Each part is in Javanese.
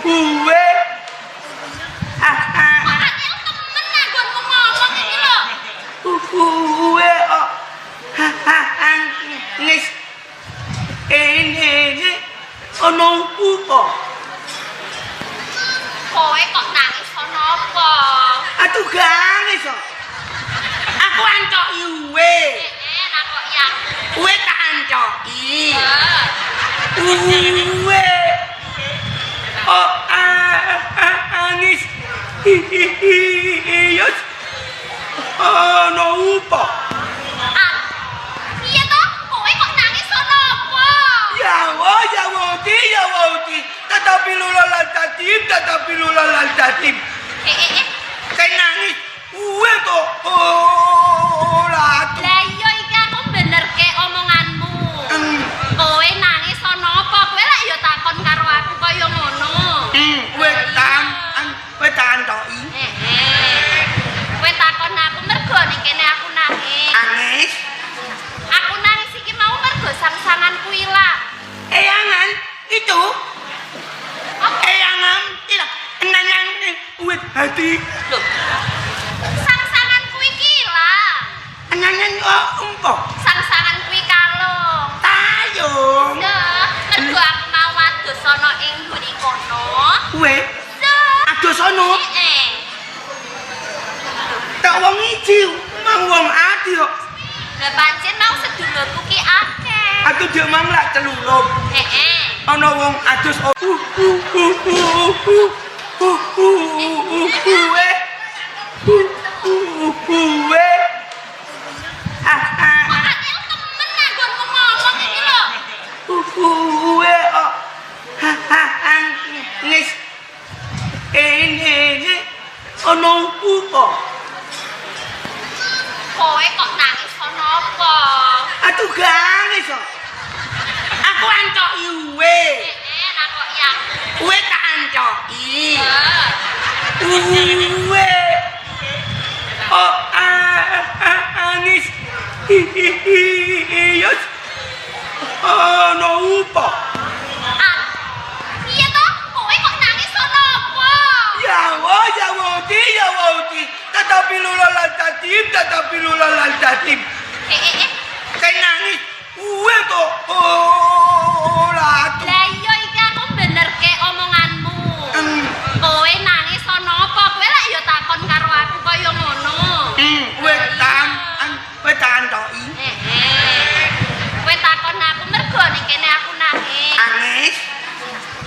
Uwe. Ah ah. Kok angel temen anggonmu ngomong iki lho. Uwe oh. Nangis. Ini ono upo. Kowe kok nangis ana apa? Aduh gangis kok. Aku ancoki uwe. Heeh, nakoki aku. Uwe tak ancoki. Heeh. Uwe. Oh, angis. Hi. Ono upo. Ah. Piye to? Kowe kok nangis ana apa? Ya Allah, ya Wudi, ya Wudi. Tetapi lula lantatim, tetapi lula lantatim. Eh eh eh. Kayak nangis. Uwe kok. Oh, latu. Lah iya iki aku benerke omonganmu. Kowe nangis ana apa? Kowe lak ya takon karo aku kaya ngono. Uwe tan, uwe tan toki. Heeh. Kowe takon aku mergo ning kene aku nangis. Angis. Aku nangis iki mau mergo sang-sanganku ilang. Eyangan itu. Apa? Eyangan ilang. Enangan uwe hati. Lho. Sang-sanganku iki ilang. Enangan oh, empok. Sang-sangan kuwi kalung. Tayung. Ya, mergo aku mau adus ana ing mburi kono. Uwe Ya. adus ono. Heeh. Tak wong iji, mang wong adi kok. Lah pancen mau sedulurku ki akeh. Aku dia mang lak celulup. Heeh. Ana wong adus uwe. Uwe. Ah ah. Kok angel temen anggonmu ngomong iki lho. Uwe oh. Nangis. Ini ono upo. Kowe kok nangis ana apa? Aduh gangis kok. Aku ancoki uwe. Heeh, nakoki aku. Uwe tak ancoki. Heeh. Uwe. Oh, angis. Hi. Ono upo. Ah. Piye to? Kowe kok nangis ana apa? Ya Allah, ya Wudi, ya Wudi. Tetapi lula lantatim, tetapi lula lantatim. Eh eh eh. Kayak nangis. Uwe kok. Oh, latu. Lah iya iki aku benerke omonganmu. Kowe nangis ana apa? Kowe lak ya takon karo aku kaya ngono. Uwe tan, uwe tan toki. Heeh. Kowe takon aku mergo ning kene aku nangis. Angis.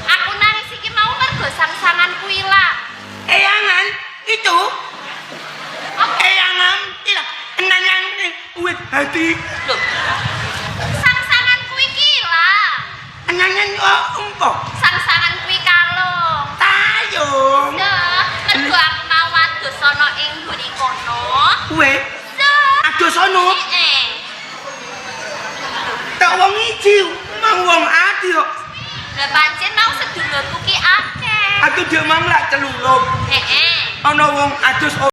Aku nangis iki mau mergo sang-sanganku ilang. Eyangan itu. Apa? Eyangan ilang. Enangan uwe hati. Lho. Sang-sanganku iki ilang. Enangan oh, empok. Sang-sangan kuwi kalung. Tayung. Ya, mergo aku mau adus ana ing mburi kono. Uwe Ya. adus ono. Heeh. Tak wong iji, mang wong adi kok. Lah pancen mau sedulurku ki akeh. Aku dia mang lak celulup. Heeh. Ana wong adus.